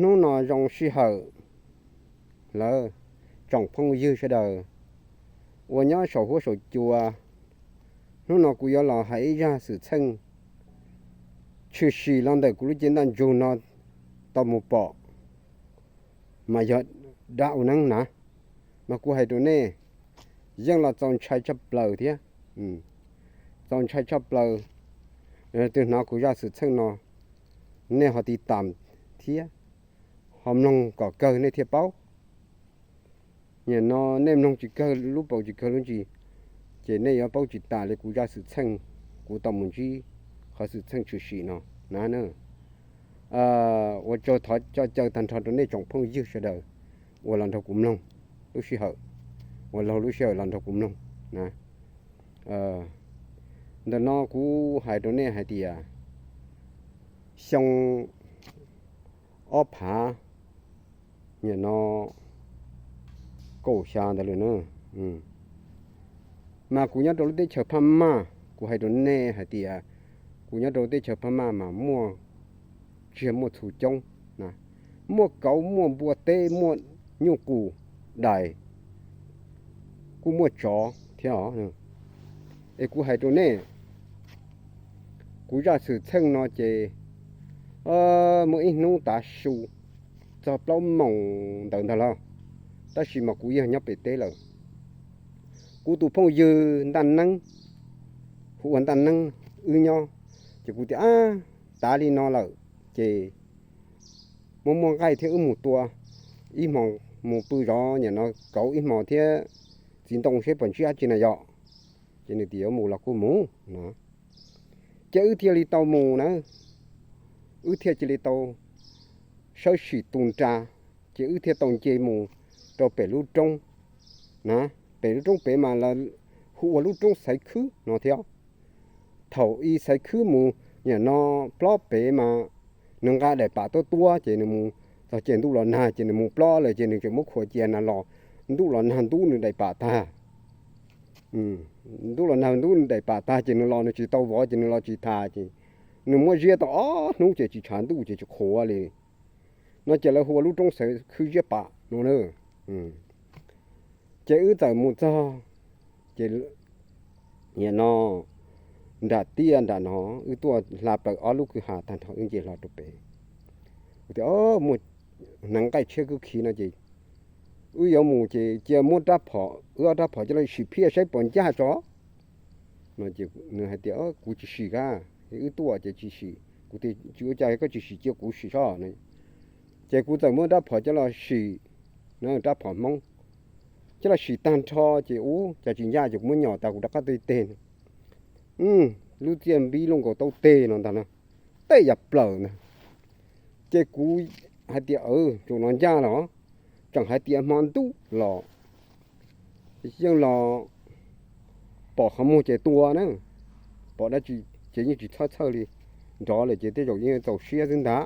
Hnub no zoo sij hawm lawm, tsoom phooj ywg sawv daws uas nyob saum huab saum cua, hnub no kuv yuav los hais ib zaj xwm txheej tshwm sim los ntawm kuv lub cev ntaj ntsug no tau mus pom, mas yog dab ua neeb na, mas kuv hais rau nej, yeej los txaus ntshai tshaj plaws thiab. Txaus ntshai tshaj plaws. Twg hnov kuv zaj xwm txheej no, nej ho tiv tam thiab ho mloog kom kawg nej thiaj paub. Nim no nej mloog tsis kawg lub paus tsis kawg lub ntsis, ces nej yuav paub tsis tas li kuv zaj xwm txheej, kuv tau mus ntsib qhov xwm txheej tshwm sim no na. Ua tsaug thov coj caw tag nrho rau nej tsoom phooj ywg sawv daws uas los nrog kuv mloog lub sij hawm, uas laug lub sij hawm los nrog kuv mloog na. Ntawm no kuv hais rau nej hais tias xyoo ob phav, nim no kaum xya ntawd lawm na, mas kuv nyob rau lub teb chaws Phaj Maj, kuv hais rau nej hais tias kuv nyob rau teb chaws Phaj Maj mas muaj tsiaj muaj txhu coob, muaj kauv muaj npua teb muaj nyuj qus dais, kuj muaj tsov thiab os. Es kuv hais rau nej, kuv zaj xwm txheej no ces muaj ib hnub tav su txog plaub moos ntawd ntag los, tab sis mas kuv yog nyob pem teb lawm. Kuv tus phooj ywg Ntaj Neeb, hu ua Ntaj Neeb, wb nyob, ces kuv tias, tav li no lawm ces muaj muaj nqaij thiab wb mus tua ib hmo, mus pw zov nim no kauv ib hmo thiab txiv ntoo seb puas ntsib dab tsi na yom. Ces nws tias yuav mus los kuj mus no, ces wb thiaj li tau mus na, wb thiaj cia li tau sawb sim tu nra, ces wb thiaj tau nce mus rau pem lub roob na, pem lub roob pem mas lawv hu ua lub roob Xaiv Khwb no thiab. Thaum i Xaiv Khwb mus nim no plob pem mas nws nqa daim pam tuab tuab ces nws mus txog ces ntuj los nag ces nws mus plob lawm ces nws tseem muab khuam cia na los, ntuj los nag ntub nws daim pam tag. Ntuj los nag ntub nws daim pam tag ces nws los nws tsis tau vov ces nws los tsis tas ces nws muab ziab tau ob hnub ces tsis tshav ntuj ces tsis qhuav li. No ces lawv hu ua lub roob Xaiv Khwb Ziab Pam no na. Ces wb txawm mus txog, ces nim no nram tiaj nram no, wb tuaj hla plaws ob lub kwj ha tag nrho wb nce hlo rau pem. Kuv tias, muaj hneev nqaij tshiab kwb khiv no ces wb yuav mus ces cia muab rab phom, wb ob rab phom coj los sim phiaj saib puas ncaj tso. Nws hais tias, kuv tsis sim kab, wb tuaj ces tsis sim. Kuv tias, tsis ua cas, koj tsis sim cia kuv sim sob. Ces kuv txawm muab rab phom coj los sim, rab phom Hmoob, coj los sim tag nrho ces ub cas tsis ncaj ces kuv muab nyom tas kuv rov qab teg teg. Lub txiaj npib luj nkaus taub teg no ntag na, tej yam plaws ntag. Ces kuv hais tias, tsuas no ncaj los, tseem hais tias hmo ntuj los yeej los pom qhov muag ces tua na, pom dab tsi ces yeej tsis txhawj txhawj li, nrov lawm ces tej zaum yeej txaus siab xwb ntag.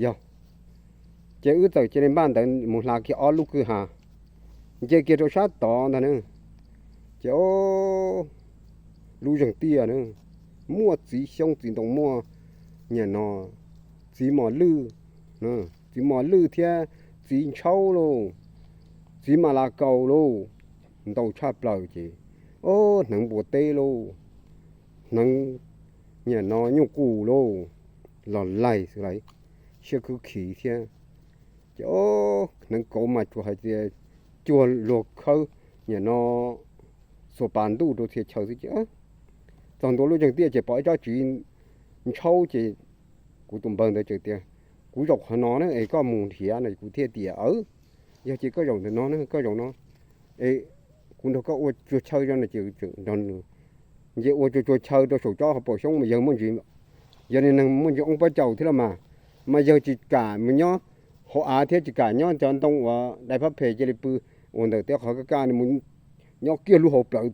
Yog, ces wb txawm cia li npaj ntawd mus hla kiag ob lub kwj ha, nce kiag rau sab tod ntag na. Ces lub zeeg tiaj na, muaj txiv xyoob txiv ntoo, muaj nim no txiv mos lwj, txiv mos lwj thiab txiv ntshaub lauj, txiv mas las kaus lauj, ntau tshaj plaws ces, o, hneev npua teb lauj, hneev nim no nyuj qus lauj, los laig xwb lauj, siab khwb khiv thiab. Ces hneev kauv mas tsuas hais tias cuag luag khawb nim no xuas pas ntuj rau txhia chaw xwb ces txog ntua lub zeeg tiaj ces pom ib tsob txiv ntshaub ces kuv tus npawg ntawd tseem tias, kuv zaum qhov no na es koj mus nrhiav no, kuv thiaj tias, aw, yog ces koj zaum ntawm no na, koj zaum no es kuv nrog koj ua tsuag chaw no ces nrog nws nce ua tsuag tsuag chaw rau saum tsob hauv paus xyoob mas yawg muaj ntsis, yog niag neeg muaj ntsis oob pob caus thiab los mas, mas yawg tsis kam mus nyob hauv av thiab tsis kam nyob cov ntoo uas dai phab phem cia li pw ua ntawm tej qhov kaj kaj, nws mus nyob kiag lub hauv plawv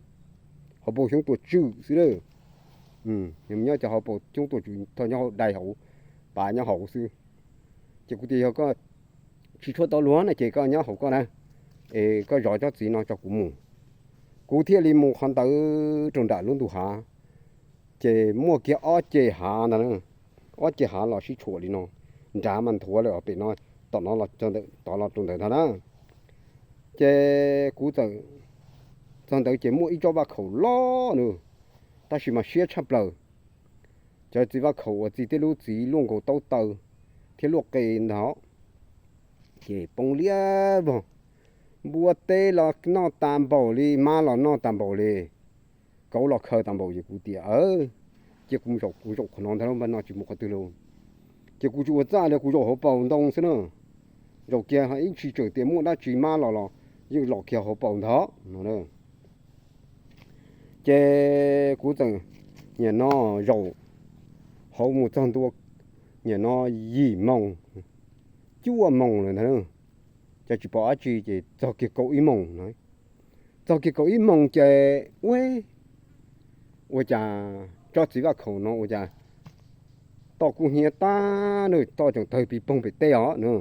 hauv paus xyoob tuam tswm xwb lawm. Nws mus nyob cov hauv paus xyoob tuam tswm, tho nyob hauv dai hauv, pav nyob hauv xwb. Ces kuv tias yog koj tsis tshuav tau luag na ces koj nyob hauv koj na, es koj zov tsob txiv no tso kuv mus. Kuv thiaj li mus qhov ntawd rau nram lub ntug hav, ces muaj kiag ob ceg hav ntag, ob ceg hav los sib tshuam li no, nrad mas nthuav lawm os, pem no, tom no los tod los rau ntawd ntag na. Ces kuv txawm txog ntawd ces muaj ib tsob vaj khaum loj nws, tab sis mas siab tshaj plaws. Cov txiv vaj khaum uas txi tej lub txiv luaj nkaus taub taw thiab luaj qe ntag, ces poob liab vog. Npua teb los noj tas npaum li, mab los noj tas npaum li, kauv los khaws tas npaum, ces kuv tias, cia kuv zaum qhov no ntag, npaj no tsis mus qhov twg lauj. Ces kuv tsis ua txaj li, kuv zaum hauv paus ntoo xwb na. Zaum kiag ib ntsis tseem tias muaj dab tsi mab los los yeej los kiag hauv paus ntag no. Ces kuv txawm niam no zaum hauv mus txog ntua niam no yim moos, cuaj moos lawm ntag, cas tsis pom dab tsi, ces txog kiag kaum ib moos no. Txog kiag kaum ib moos ces ua, ua cas tsob txiv vaj khaum no ua cas toj kub hnyiab tag na, toj tseem tawg pis poog pem teb os na.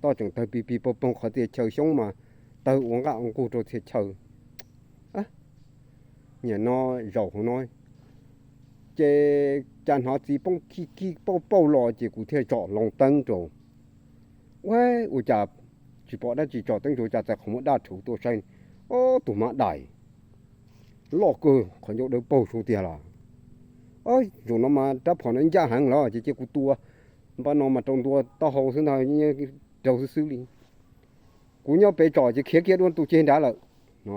Toj tseem tawg pis pis poog poog qhov txhia chaw xyoob mas tawg ua nqaj ua nqug rau txhia chaw. Niam no zaum hauv no ces cas hnov txiv poob kij kij pauj pauj los ces kuv thiaj tsom loo teeb rau. Ua, ua cas tsis pom dab tsi, tsom teeb rau cas txais qhov muag daj rhuv tuaj saib, ob tug mab dais loj kawg, qhov ncauj dawb paug saud tiag los. Zaum no mas rab phom no ncaj heev los ces cia kuv tua npaj no mas rau ntua taub hau xwb ntag, raug xwb xwb li. Kuv nyob pem tsom ces khiav kiag dua tus ceg nrad lawm no.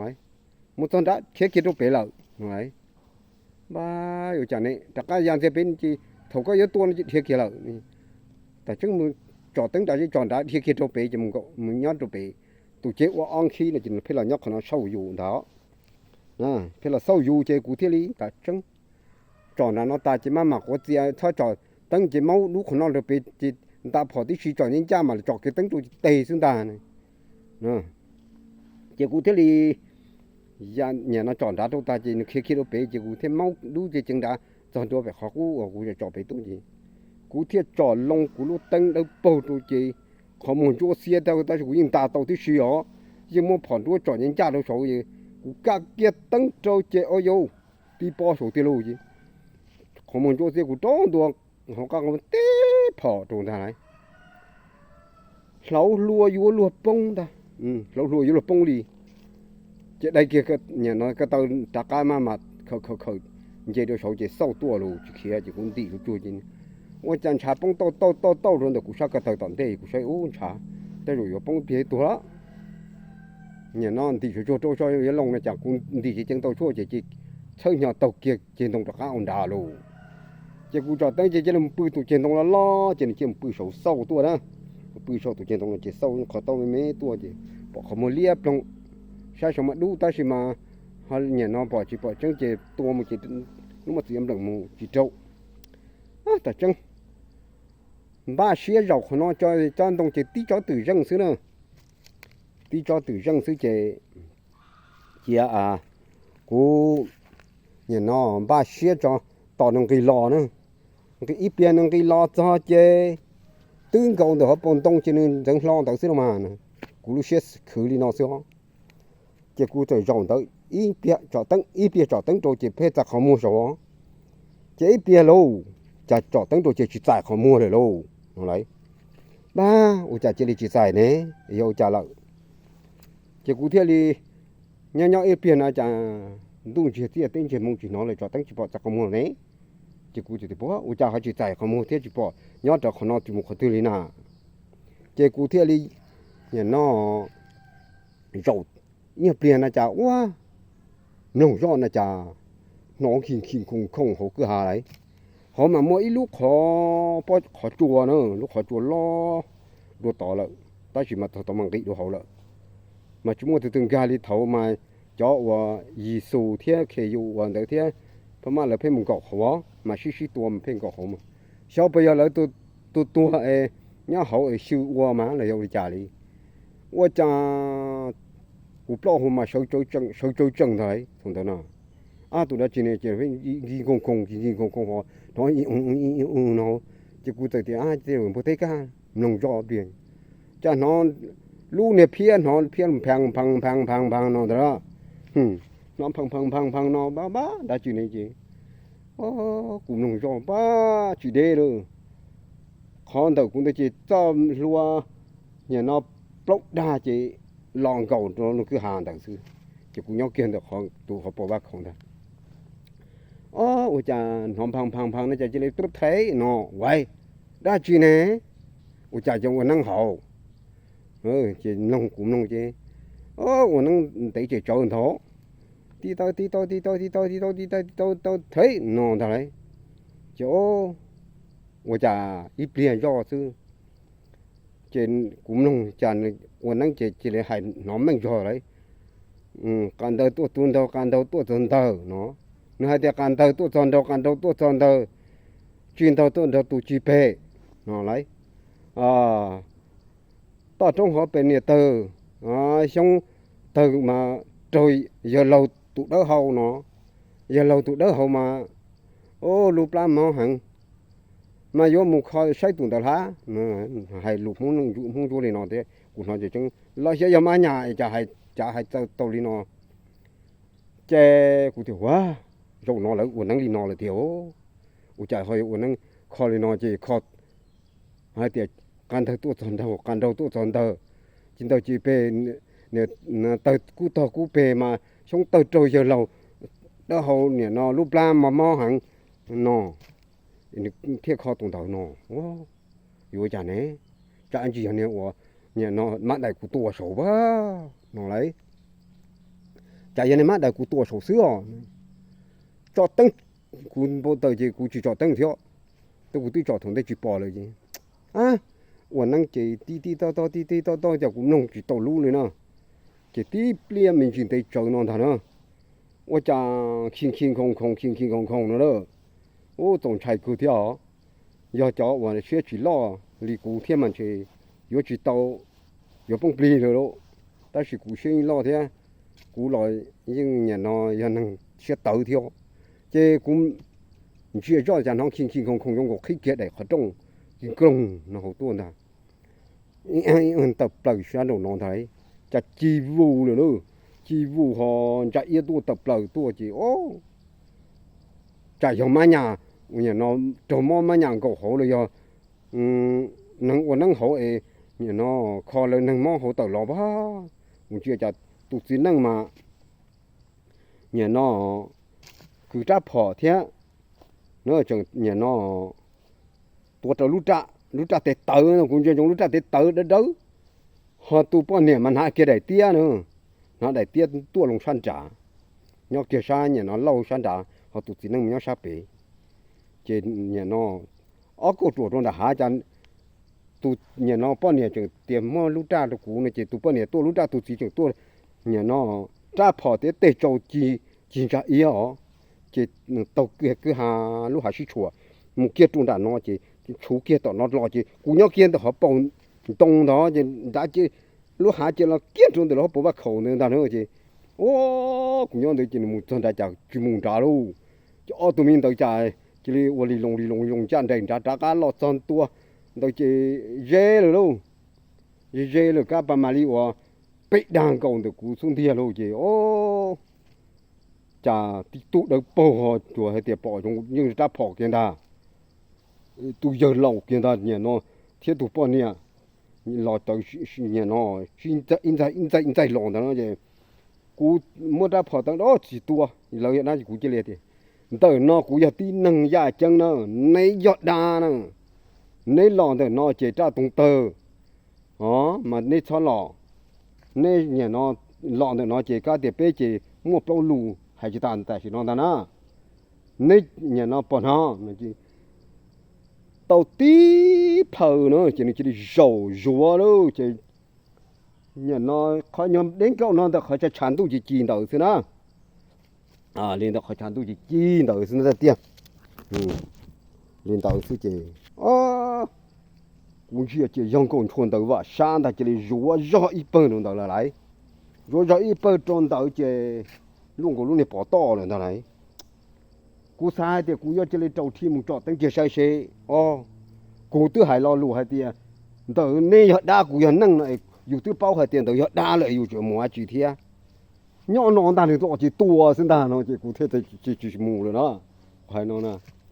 Mus txog nrad khiav kiag rau pem lawm no. Npaj, ua cas ne, rov qab ya ntxiag pem ces thaum koj yuav tua no ces dhia kiag lawm. Tas tseeb mus tsom teeb nrad, tsom nrad dhia kiag rau pem ces mus nyob rau pem tus ceg ua ob nkhib no ces pheej los nyob qhov no xauj yus ntag. Pheej los xauj yus ces kuv thiaj li tas tseeb tsom nrad no tas ces maj mam quav txia txhob tsom teeb ces maub dub qhov no rau pem ces nta phom tib si tsom ncaj ncaj mas tsom kiag teeb rau ces teg xwb ntag. Ces kuv thiaj li, niam no tsom nrad rau tas ces nws khiav kiag rau pem ces kuv thiaj maub dub ceev ceev nrad txog ntua pem qhov qub uas kuv tsom pem tuaj ces kuv thiaj tsom loo kuv lub teeb dawb paug rau ces qhov muag ntsuab xiab tag tab sis kuv yeej nta tau tib si os, yeej muab phom nruab tsom ncaj ncaj rau saud, kuv kaj kiag teeb rau ces o yau, tib pob saud tiag lauj. Qhov muag ntsuab xiab kuv rov ntua hauv qab qhov muag tib phom rau ntag lauj. Hlauv hlua yuav luag poob ntag, hlauv hlua yuav luag poob li. Ces dai kiag, niam no ko taw rov qab maj mam khaws khaws khaws nce rau saud ces xauj tuaj los tsis khiav ces kuv ntim zuj zus ces ua cas ntshav poob tauj tauj tauj tauj rau ntawm kuv sab ko taw tom ntej, kuv saib ub ntshav tej zaum yuav poob ib pliag tuag lawm. Niam no ntim zuj zus rau saud yuav loo no cas kuv ntim ceev ceev tau tshuaj ces ces txhawb hnyo taug kiag ceg ntoo rov qab ua nrad lauj. Ces kuv tsom teeb ces cia li mus pw tus ceg ntoo loj loj ces nws cia li mus pw saud xauj tuaj na. Mus pw saud tus ceg ntoo no ces xauj qhov taub me me tuaj ces pom qhov muag liab ploog, saib saud mas dub tab sis mas niam no pom tsis pom tseeb ces tua mus ces lub mos txwv yuav npleem mus tsis rau. Tas tseeb npaj siab zaum qhov no tso, tsob ntoo ces tib tsob twm zeej xwb na, tib tsob twm zeej xwb ces cia kuv niam no npaj siab tso, tos nws nqis los na. Nqis ib pliag nws nqis los txog ces twb nkaus ntawm hauv paus ntoo ces nws ntxeev hlo ntawd xwb no mas, kuv lub siab khwv li no xwb os. Ces kuv txawm zaum ntawd ib pliag tsom teeb, ib pliag tsom teeb rau ces pheej txais qhov muag saud os. Ces ib pliag lauj, cas tsom teeb rau ces tsis txais qhov muag lawm lauj no lauj. Npaj, ua cas cia li tsis txais ne, yog ua cas lawm? Ces kuv thiaj li nyob nyob ib pliag no cas ntuj ntsiag txiaj teb ntsiag moo tsis hnov lawm, tsom teeb tsis pom txais qhov muag ne. Ces kuv tias puas ua cas ho tsis txais qhov muag thiab tsis pom nyob rau qhov no tsis mus qhov twg li na. Ces kuv thiaj li niam no zaum ib pliag no cas ua mloog zoj no cas hnov khi khi khoo khoo hauv kwj ha lauj. Hauv mas muaj ib lub qhov, pob qhov tsua na, lub qhov tsua loj dua tod lawm, tab sis mas tog tod mas nqis dua hauv lawm. Mas tsis muaj tus twg nkag li thaud mas cov uas Yexus thiab Khej Yus uas ntawd thiab Phab Maj lawv pheej mus nkaum hauv mas sib sib tua mas pheej nkaum hauv mas. Xyov puas yog lawv tus tuag es nyob hauv es xyw ua mas los yog ua li cas li. Ua cas kuv plaub hau mas sawv tsawv tsees ntag thaum ntawd no. Ab, tus dab tsi ne ces nkig nkoog koog nkig nkoog koog ho hnov no. Ces kuv txawm tias, npua teb kaj, mloog zoj pliag. Cas hnov lub niag phiab, hnov phiab nphee nphee nphee nphee no ntag. Hnov nphee nphee nphee nphee no, pab pab dab tsi ne ces kuv mloog zoj pab tsis deb lawm. qhov ntawm kuv ntawd ces txoj hlua nim no plaub dag ces los nkaus rau lub kwj ha ntawd xwb. Ces kuv nyob kiag ntawm qhov tus qhov pos vaj khaum ntag. Ob, ua cas hnov nphag nphag nphag no ces cia li tub thev no, ua dab tsi ne? Ua cas cov ua neeb haus? Ces mloog, kuv mloog ces ua neeb ntev ces tsawv ntag. Tib tau tib tau tib tau tib tau tib tau tib tau tib tau tau thev no ntag lauj. Ces ua cas ib pliag zoj xwb ces kuv mloog cas ua neeb ces cia li hais hnov meej zog lauj. Qas ntawg tuaj txog ntawg, qas ntawg tuaj txog ntawg no. Nws hais tias qas ntawg tuaj txog nraug, qas nraug tuaj txog ntawg, tsig ntawg tuaj nraug tus tsig pem no lauj. Toj roob hauv pes niam tawg, xyoob tawg mas raug yawg laug tus dawb hau no. Yawg laug tus dawb hau mas, o, lub plab mob heev, mas yuav mus kho saib tus ntawd hab. Hais lus Hmoob Ntsuab li no thiab kuv hnov tseem tseeb los xyov yog mab nyas cas hais tau li no. Ces kuv tias, ua, zaum no lawv ua neeb li no lawm tiag. Ua cas ho yuav ua neeb kho li no ces kho hais tias qas ntawg tuaj txog nraug, qas nraug tuaj txog ntawg, tsig ntawg tsig pem, tawg kub tog kub pem mas xyoob tawg raug yawg laug dawb hau nim no lub plab mob mob heev no, nws thiaj kho tus ntawd no. Yuav cas ne? Tsam ntsis yog niag uas nim no mab daim kuv tua saud a no lauj. Cas yog niag mab daim kuv tua saud xwb os. Tsom teeb, kuv npau taws ces kuv tsis tsom teeb thiab, tab kuv twb tsom thaum ntej tsis pom lawm ces ua neeb ces tib tib toj toj tib tib toj toj ces kuv mloog tsis tau lub li na. Ces tib pliag me ntsis ntev tsawv no ntag na, ua cas khi khi nkhoos nkhoos khi khi nkhoos nkhoos no lawm. Ub, txaus ntshai kawg thiab os. Yog cov uas siab tsis loj li kuv thiab mas ntshe yuav tsis tau, yuav poob plig lawm lauj. Tab sis kuv siab yeej loj thiab, kuv los yeej nim no yog neeg siab tawv thiab. Ces kuv ntsia zoj cas hnov khi khi nkhoos nkhoos zoo nkaus qhib kiag daim qhov rooj, ci nkloog no hauv tuaj ntag. Tawm plaws sab nraum no ntag, cas ci vus lawm lauj, ci vus ho ntsa iab tuaj tawm plaws tuaj ces o, tsam yog mab nyas, nim no raug mob mab nyas nkaum hauv los yog neeg ua neeb hauv es nim no kho lawv neeg mob hauv tawm los pab. Kuv ntsia cas tus txiv neej mas nim no kwv rab phom thiab, nim no tuav rawv lub raj, lub raj tes tawv no, kuv ntsia ntsoov lub raj tes tawv dawb dawb, ho tus poj niam mas hnav kiag daim tiab na, hnav daim tiab tuaj loo sab nrad, nyob kiag sab nim no lauj sab nrad, ho tus txiv neej mas nyob sab pem. Ces nim no ob kauj ruam rau nram hav cas tus nim no poj niam tseem tias muab lub raj rau kuv no ces tus poj niam tuaj lub raj, tus txiv tseem tuaj nim no rab phom tiab tej tsau ci, ci ntsa iab os. Ces taug kiag kwj ha, lub hav sib tshuam mus kiag rau nram no ces tshuv kiag tom no los ces kuv nyob kiag ntawm hauv paus ntoo ntawd ces nrad ces lub hav ces los kiag rau ntawm lub hauv paus vaj khaum ntawd ntag na ces, o, kuv nyob ntawd ces nws mus txog nrad cas tsis mus nrad lauj. Ces ob tug me ntawd cas cia li ua li loo li loo li loo ncaj nraim nrad rov qab los txog ntua ntawd ces ze lawm lauj. Ze ze lawm kab pas mam li uas peb dag nkaus ntawm kuv xub ntiag lauj ces o, cas tib tug dawb paug ho tsuas hais tias pom zoo yeej rab phom kiag ntag. Tus yawg laus kiag ntag nim no thiab tus poj niam los tawv nim no ib ntxaig ib ntxaig los ntawd no ces kuv muab rab phom teeb dab tsis tua lawv yog dab ces kuv cia li tias, ntawm no kuv yog tib neeg yaj ceeb na, neb yog dab na, neb los ntawm no ces raj toog tawg, o, mas neb txhob los. Neb nim no los ntawm no ces kab tias peb ces muaj plaub lus hais tsis tas tam sim no ntag na. Neb nim no pom no tau tib phaws no ces nws cia li zaum zuav lauj ces nim no qhov nyuag deb nkaum no ntawm qhov tshav ntuj ci ci ntawd xwb na. Li ntawm qhov tshav ntuj ci ci ntawd xwb tiag. Li ntawd xwb ces kuv ntsia ces yog nkaus ntshua ntawd vam sab ntag cia li zuav zog ib pawg rau ntawd lawm lauj. Zuav zog ib pawg rau ntawd ces luaj nkaus lub niag pov toj lawm ntag lauj. Kuv xav hais tias kuv yuav cia li rau rhi mus tsom teeb kiag saib seb, o, kuv twb hais lo lus hais tias ntawm neb yog dab kuv yog neeg no, yus twb paub hais tias ntawd yog dab lawm yus tseem mus dab tsi thiab. Nyob no ntag nws los tsis tua xwb ntag no ces kuv thiaj tsis mus lawm na. Hais no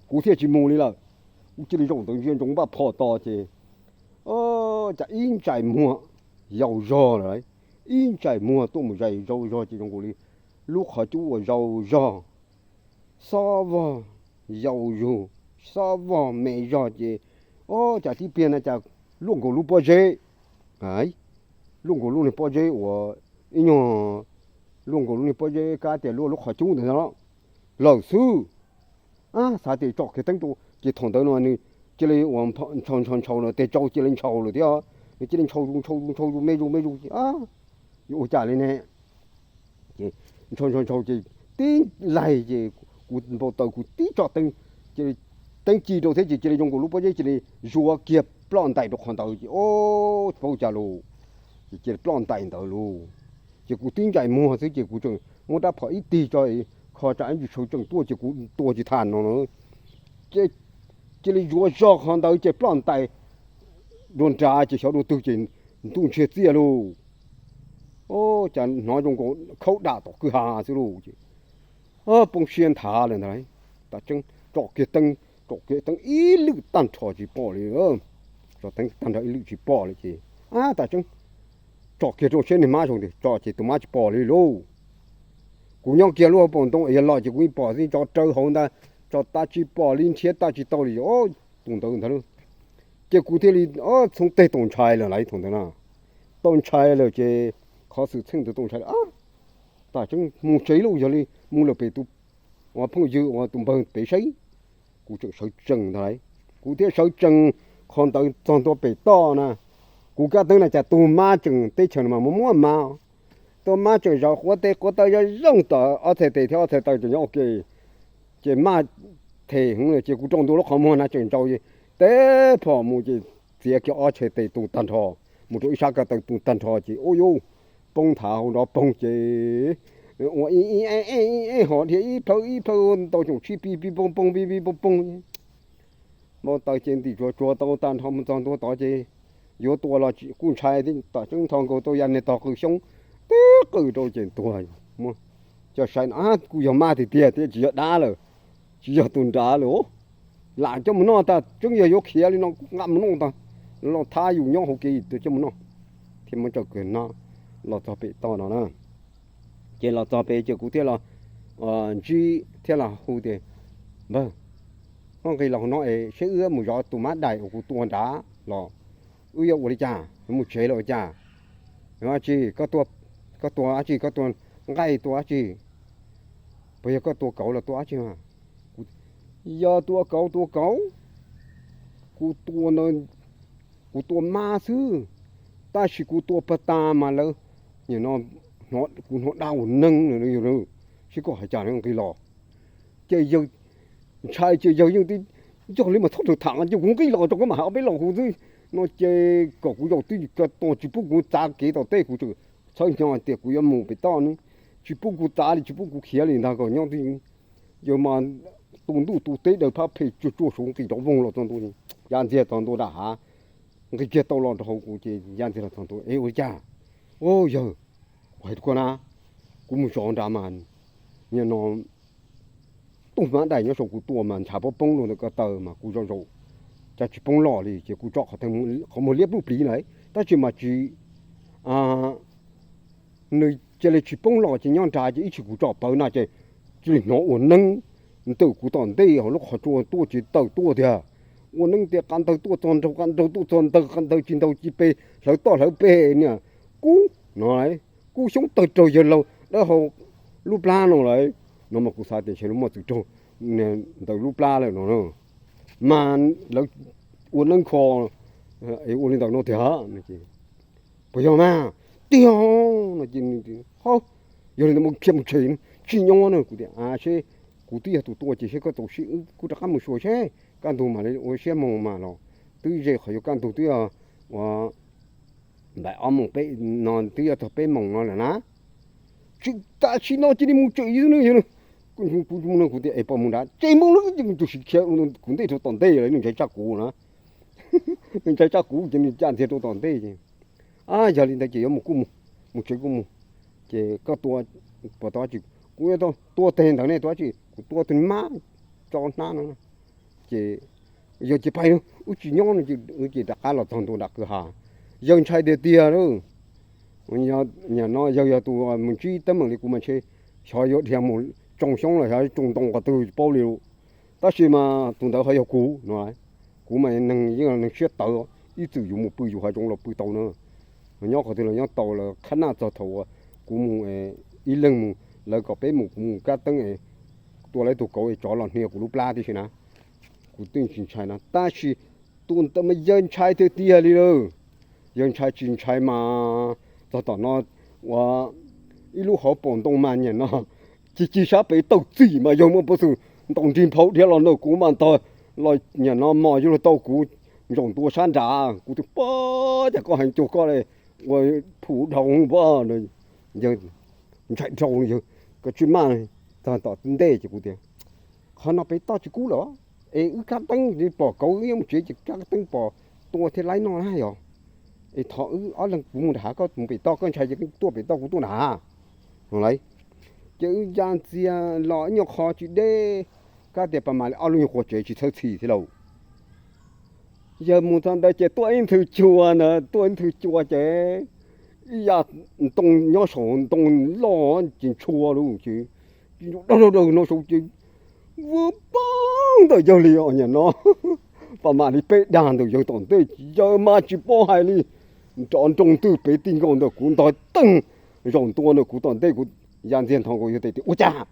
kuv thiaj tsis mus li lawm. Kuv cia li zaum ntawd ntsia ntsoov npaj phom tos ces, o, cas ib ntsais muag yau zog lawm, ib ntsais muag tuaj mus zais yau zog ces zoo nkaus li lub qhov cub uas yau zog, xob vog yau zug, xob vog me zog ces, o, cas tib pliag na cas luaj nkaus lub pob zeb, luaj nkaus lub niag pob zeb uas ib nyuag, luaj nkaus lub niag pob zeb kab tias luaj lub qhov cub ntawd no lawm xwb. Xav tias tsom kiag teeb rau ces thaum ntawd no nws cia li uas ntshaus ntshaus ntshaus lawm, tes tsau cia li ntshaus lawm thiab, nws cia li ntshaus zus ntshaus zus ntshaus zus me zus me zus ces yuav ua cas li ne. Ces ntshaus ntshaus ntshaus ces tib laig ces kuv npau taws kuv tib tsom teeb, ces teeb ci rau thiab ces cia li zoo nkaus lub pob zeb cia li zuav kiag ploj ntais rau qhov ntawd ces, o, paub cas los, ces cia li ploj ntais ntawd lauj. Ces kuv tib ntsais muag xwb ces kuv tseem muab rab phom ib tig tso, kho tsam ib ntsis sawv tsees tuaj ces kuv tua tsis tas no na. Ces cia li zuav zog qhov ntawd ces ploj ntais dua nrad ces xyov dua twg ces ntuj ntshiab txiaj lauj. Cas hnov zoo nkaus khaub dam tom kwj ha xwb lauj ces poob siab nthav lawm ntag. Tas tseeb tsom kiag teeb, tsom kiag teeb ib lwm tag nrho tsis pom li, tsom teeb tag nrho ib lwm tsis pom li ces, a, tas tseeb tsom kiag rau seb niag mab zoo tiag, tsom ces tus mab tsis pom li lauj. Kuv nyob kiag lub hauv paus ntoo es yog los ces kuv yeej pom xwb, tsov raws hauv ntag, tsom tas tsis pom li, nrhiav tas tsis tau li. Tus ntawd ntag lauj. Ces kuv thiaj li txhoov teg tau ntshai lawm lauj, thaum ntawd na tau ntshai lawm ces qhov xwm txheej ntawd tau ntshai lawm. Tas tseeb mus tsev lauj, yog li mus lawm pem tus phooj ywg uas tus npawg pem saib. Kuv tseem sawv tsees ntag lauj, kuv thiaj sawv tsees qhov ntawd txog ntua pem toj na. Kuv kab teeb na cas tus mab tseem, teb chaws no mas muaj muaj mab, tus mab tseem zov quav tes quav taw zoo zoo tom ob txhais tes thiab ob txhais taw tseem nyob ua ke. Ces maj them heev lawm ces kuv rau ntua lub qhov muag na tseem ntsau ces teb phom mus ces txiav kiag ob txhais tes tu tag nrho, mus rau ib sab ko taw tu tag nrho ces ua yuj poob nthav hauv nrov poog ces ua ib eb eb hos dhia ib plhaw ib plhaw ntau tsoom tshib pib pib poog poog pib pib poog poog. Npau taws ces ntim tsuav tsuav tau tag nrho mus txog ntua tod ces yuav tua los kuj ntshai thiab, tom tseeb tho nkaus tau ya niag tog qw xyoob tib qw rau ces tuag. Muab coj saib no kuj yog mab tiag tiag thiab tsis yog dab lawm, tsis yog tus nrad lawm. Lam coj mus noj tas tseeb, yog yuav khiav li no kuj nqa mus noj tas, los thab yus nyob hauv kev coj mus noj. Thiab muab tso kawg no los txog pem toj no na. Ces los txog pem ces kuv thiaj los ntsib thiab los hu tias, npawg, koj nqis los hauv no es seb wb mus zov tus mab dais uas kuv tua nrad los, wb yuav ua li cas, mus tsev los ua cas? Dab tsi, koj tua dab tsi, koj tua nqaij tua dab tsi? Puas yog koj tua kauv los tua dab tsi? Yog tua kauv tua kauv, kuv tua, kuv tua mab xwb, tab sis kuv tua pag tas mas lawv, kuv hnov dab uas neeg, seb koj hais cas nqis los. Ces yawg ntshai ces yawg yeej tias, yog li mas txhob tham, ces kuv nqis los rau koj mam hais ob peb lo kuv xwb no ces kom kuv zaum twb ko tos tsis pub kuv txav kev tom tej, kuv txhawj hnyo tias kuv yuav mus pem toj ne, tsis pub kuv txav li tsis pub kuv khiav li ntag kom nyob twj ywm. Yawg mas tu ntuj tu teb daws phab phem tsuag tsuag saum nqis rov voog los txog ntua, ya ntxiag txog ntua nram hav, nqis kiag tau los rau hauv kuv ces ya ntxiag los txog ntua es ua li cas? Au yawg, kuv hais rau koj na, kuv mus zov nrad mas nim no tus mab dais nyob saum kuv tua mas ntshav poob poob rau ntawm ko taw mas kuv zov zaum cas tsis poob los li ces kuv tso qhov muag liab pluj pliv lawm tab sis mas tsis, nws cia li tsis poob los ces nyob nrad ces ib chim kuv tsom pawv na ces cia li hnov ua neeb ntawm kuv tom ntej hauv lub qhov tsua tuaj tsis tawm tuaj tiag. Ua neeb tias qab ntawd tuaj txog nraug, qab nraug tuaj txog ntawd, qab ntawd tsis ntaug tsis pe, hlawv toj hlawv peg niam kub no, kub xyoob tawg raug yawg laug dawb hau lub plab no lawm no mas kuv xav tias ntshe lub muaj txwm raug ntawm lub plab lawm no mas lawv ua neeb kho ua li ntawm no tiag. Puas yog mas? Tiag no ces, yog li ntawd mus khiav mus tshem tsis nyob na. Kuv tias a seb, kuv twb yog tus tua ces seb koj txaus siab wb kuj rov qab mus xyuas seb kaj ntug mam li ua siab moog mas los twb ze qhov yuav kaj ntug twb yog ua npaim ob moos peb no twb yog txog peb moos no lawm na. Tsis tam sim no cia li mus tshem yus no. Kuv tias es puas mus nrad, ces mus lawm ces tus sis khiav kuv ntej rau tom ntej lawm, nws ntshai tsam kuv na, nws ntshai tsam kuv ces nws ya ntxiag rau tom ntej ces, a yog li ntawd ces yuav mus kuj mus, mus tsev kuj mus. Ces koj tua puas tau dab tsi? Kuv yuav tua teg ntawd ne, tua dab tsi? Kuv tua tus mab tso hnab no. Ces Yawg ces pais no, wb tsis nyob no, wb ces rov qab los txog ntua nram kwj ha. Yawg ntshai tiag tiag lauj. Nim no yawg yog tus mus ntsib teeb meem li kuv mas ntshe xyov yuav dhia mus tsoo xyoob los xyov tsoo ntoo qhov twg tsis paub li lauj. Tab sis mas tus ntawd ho yog kuv no. Kuv mas neeg yeej neeg siab tawv, ib txwm yus mus pw yus hav zoov los pw tau na. Nyob qhov twg los nyob tau, lawv khab naj txog thaum uas kuv mus, ib leeg mus, lawv kom peb mus, kuv mus kab teeb, tua lawv tus kauv es tsov los hnia kuv lub plab tib si na. Kuv twb tsis ntshai no, tab sis tus ntawd mas yawg ntshai tiag tiag li lawm. Yawg ntshai tsis ntshai mas txog tom no, ua ib lub hauv paus ntoo mas niam no ci ci sab pem tawg txim mas yawg muaj peev xwm ntaus nrig nphau dhia los ntawm kuv mas ntog los niam no mos yuav luag tau kuv ntsaum ntua sab nrad. Kuv twb pab cas koj heev cuag koj li, ua phuv dhau pab. Yawg ntshai dhau, yawg koj tsis maj, txog tom ntej ces kuv tias, qhov no pem toj tsis kub lawm, es wb kab teeb pom kauv wb yuav mus tsev ces kab teeb pom tua thiaj laib noj na yog. Es thov wb ob leeg kuv mus nram hav koj mus pem toj, koj ntshai ces tuaj pem toj kuv tuaj nram hav no lauj. Ces wb ya ntxiag los ib nyuag qho tsis deb, kab tias pas mam li ob lub nyuag qhuav tsev tsis txhawj txhim thiab lauj. Yawg mus txog ntawd ces tuaj ib nthwv cua ntawd, tuaj ib nthwv cua ces ib yam ntoo nyob saum ntoo loj ces ntshua lauj ces, dawg dawg dawg no saud ces vwb poob ntawm yawg li os niam no. Pas mam li peb dag ntawm yawg tom ntej, yawg mas tsis paub hais li, nrov nroo ntws pem ti nkaus ntawm kuv ntog teeg zaum ntua ntawm kuv tom ntej, kuv ya ntxiag nthov nkaus yawg tes tias ua cas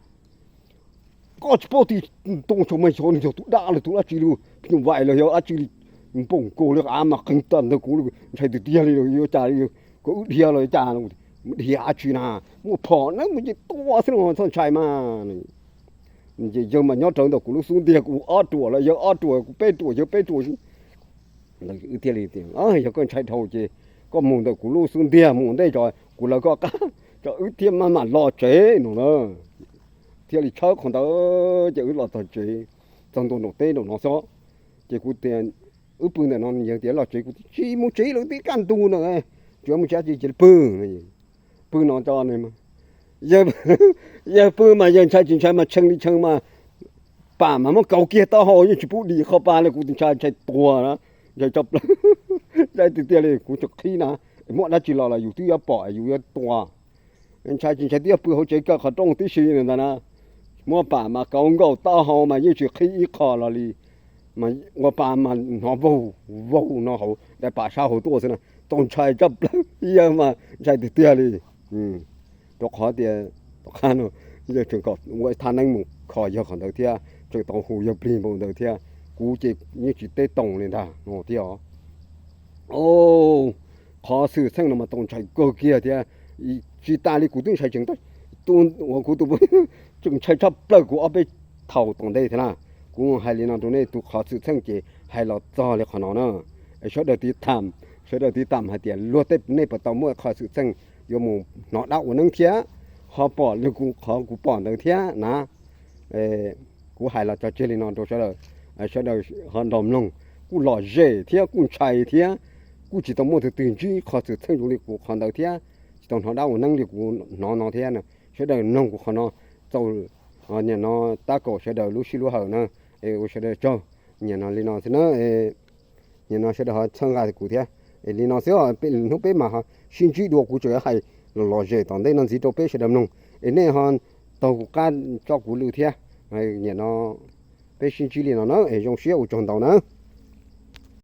koj tsis paub tias ntoo saud mas xyov nws yog tus dab los tus dab tsi li, phim nyuj vais los yog dab tsi li, npoom nkaus li av mas qeeg tawm ntawm kuv, ntshai tiag tiag li, yuav cas li, kom wb dhia los yuav cas, dhia dab tsi na, muaj phom na mus ces tua xwb los txhob ntshai mas. Ces yawg mas nyob rawv ntawm kuv lub xub ntiag, kuv ob ruam los yawg ob ruam, kuv peb ruam yawg peb ruam. Wb thiaj li tias, yog koj ntshai dhau ces koj mus ntawm kuv lub xub ntiag mus ntej tso, kuv lawv koj qab tso wb thiaj maj mam los tsev no na. Thiaj li tshawb qhov ntawd ces wb los txog tsev, txog ntua nraum teb nraum no xwb. Ces kuv tias, wb pw ntawm no, yawg tias los tsev, kuv tias tsis mus tsev lawm, twb kaj ntug na, tsis mus tsev ces cia li pw. Pw no tso, yawg pw mas yawg ntshai tsis ntshai mas tshee li tshee mas, pam mas muab kauv kiag taub hau yeej tsis pub dim qho pa li, kuv ntshai ntshai tuag na, ntshai tshaj plaws. Ntshai tiag tiag li, kuv tseem qhib na, muaj dab tsi los los yus twb yuav pom yus yuav tua. Ntshai tsis ntshai twb yuav pw hauv tsev kaw qhov rooj tib si ntag na. Muab pam mas kauv nkaus taub hau mas yeej tsis qhib ib qho los li, mas ua pa mas hnov vaug vaug no hauv daim pam sab hauv tuaj xwb na, txaus ntshai tshaj plaws, yawg mas ntshai tiag tiag li. Rau qhov tias tom qab no yawg tseem kom ua thaj neeb mus kho yawg qhov ntawd thiab, tseem tau hu yawg plig npaum ntawd thiab, kuv ces yeej tsis teb toom li ntag no thiab os. Qhov xwm txheej no mas txaus ntshai kawg kiag thiab. Tsis tas li kuv twb ntshai tsees tus uas kuv tus tseem ntshai tshaj plaws kuv ob peb thaum tom ntej thiab na. Kuv hais li no rau nej tus qhov xwm txheej ces hais los txog li qhov no na. Sawv daws tiv tam, sawv daws tiv tam hais tias luag tej nej puas tau muaj qhov xwm txheej yuav mus hnov dab ua neeb thiab ho pom li kuv qhov kuv pom ntawd thiab na. Kuv hais los tso tseg li no rau sawv daws, sawv daws ho nrog mloog, kuj lom zem thiab kuj ntshai thiab, kuj tsis tau muaj tus twg ntsib qhov xwm txheej zoo li kuv qhov ntawd thiab, tsis tau hnov dab ua neeb li kuv hnov no thiab. Sawv daws mloog kuv qhov no txaus, nim no tab kaum sawv daws lub sij lub hawm na, es ua sawv daws tsaug. Nim no li no xwb na, nim no sawv daws ho txhawb nqa kuv thiab. Li no xwb, hnub peb mas ho sib ntsib dua, kuv tseem hais los lom zem tom ntej no ntxiv rau peb sawv daws mloog, es nej ho taug kuv qab tso kuv lw thiab. Nim no peb sib ntsib li no na, es zoo siab ua tsaug ntau na.